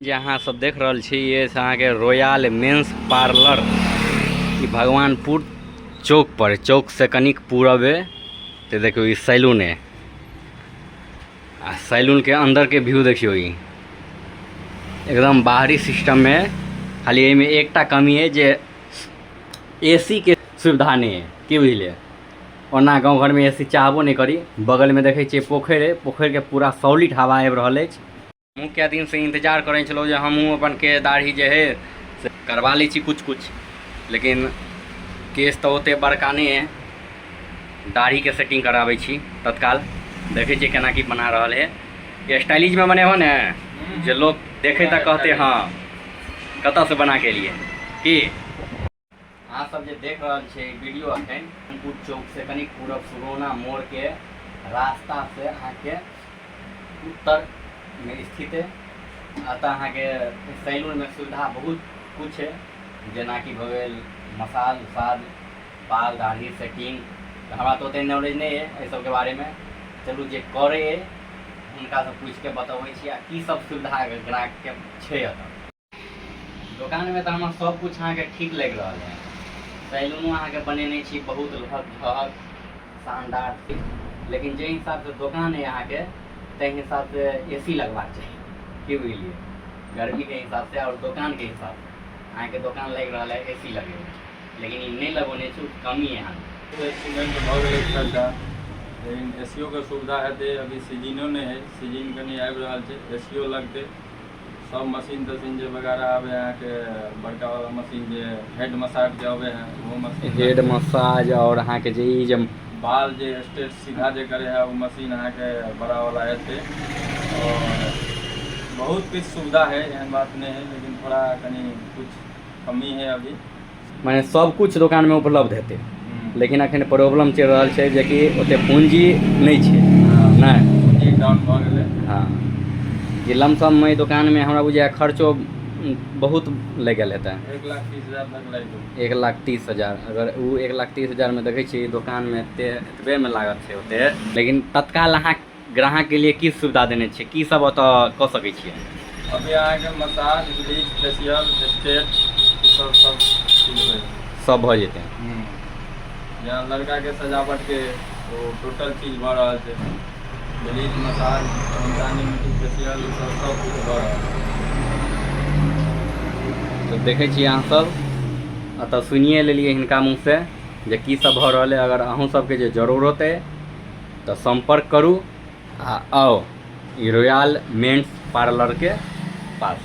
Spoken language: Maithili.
जे अहाँ सब देख रहल छी ये अहाँके रॉयल मेंस पार्लर ई भगवानपुर चौक पर चौक से कनिक पूरब है तो देखियौ ई सैलून है आ सैलून के अंदर के व्यू देखियौ ई एकदम बाहरी सिस्टम में खाली एहिमे एकटा कमी है जे एसी के सुविधा नहि है की बुझलियै ओना गाँव घरमे ए सी चाहबो नहि करी बगलमे देखै छियै पोखरि अइ पोखरिके पूरा सॉलिड हवा आबि रहल अछि हमहूँ कए दिनसँ इन्तजार करै छलहुँ जे हमहूँ अपन केश दाढ़ी जे हइ से करबा लै छी किछु किछु लेकिन केश तऽ ओतेक बड़का नहि अइ दाढ़ीके सेटिंग कराबै छी तत्काल देखै छियै केना की बना रहल हइ स्टाइलिशमे बनेबहो ने जे लोक देखै तऽ कहतै हँ कतऽसँ बना के एलियै की अहाँ सब जे देख रहल छियै वीडियो अखन पुर चौक से कनिक पूरब सुगौना मोड़ के रास्ता से अहाँके उत्तर में स्थित है एतऽ अहाँके सैलून में सुविधा बहुत कुछ है जेनाकि भऽ गेल मसाज उसाज बाल दाढ़ी सेटिंग तऽ हमरा तऽ ओतेक नॉलेज नहि अइ एहि सबके बारेमे चलू जे करै अइ हुनकासँ पूछिके बतबै छी आ की सब सुविधा ग्राहकके छै एतऽ दोकानमे तऽ हमरा सब किछु अहाँके ठीक लागि रहल है सैलूनो अहाँके बनेने छी बहुत लहक झहक शानदार लेकिन जाहि हिसाबसँ दोकान अइ अहाँके ताहि हिसाबसँ ए सी लगबाक चाही की बुझलियै गर्मीके हिसाबसँ आओर दोकानके हिसाबसँ अहाँके दोकान लागि रहल है ए सी लगेने लेकिन ई नहि लगौने छी ओ कमी अइ अहाँके एक्सीडेंट भऽ गेलै खर्चा लेकिन ए सी ओ के सुविधा हेतै अभी सीजनो नहि हइ सीजन कनि आबि रहल छै ए सी ओ लगतै सब मशीन तशीन जे वगैरह आबै अहाँके बड़का वाला मशीन जे हेड मसाज जे अबै है ओहो मशीन हेड मसाज आओर अहाँके जे ई जे बाल जे स्ट्रेट सीधा जे करे है ओ मशीन अहाँके बड़ा वाला एतै और बहुत किछु सुविधा है एहन बात नहि है लेकिन थोड़ा कनि कुछ कमी है अभी मने सब किछु दोकानमे उपलब्ध हेतै लेकिन अखन प्रॉब्लम चलि रहल छै जेकि ओते पूँजी नहि छै नहि पूँजी डाउन भऽ गेलै हँ जे लमसममे दोकानमे हमरा बुझाइए खर्चो बहुत लागि गेल हेतै 1,30,000 तक लागि गेल 1,30,000 अगर ओ 1,30,000मे देखै छियै दोकानमे एते एतबेमे लागत छै ओते लेकिन तत्काल अहाँ ग्राहकके लिए की सुविधा देने छियै की सब ओतऽ कऽ सकै छियै अभी अहाँके मसाज ब्लीच फेसियल स्ट्रेट ई सब सब चीज होइ सब भऽ जेतै जेना लड़काके सजावटके ओ टोटल चीज भऽ रहल छै ब्लीच मसाज मुल्तानी मिट्टी फेसियल ई सब सब किछु भऽ रहल छै तऽ देखै छियै अहाँ सब एतऽ सुनिए लेलियै हिनका मुँहसँ जे की सब भऽ रहल अइ अगर अहूँ सबके जे जरूरत अइ तऽ सम्पर्क करू आ आउ ई रॉयल मेन्स पार्लरके पास।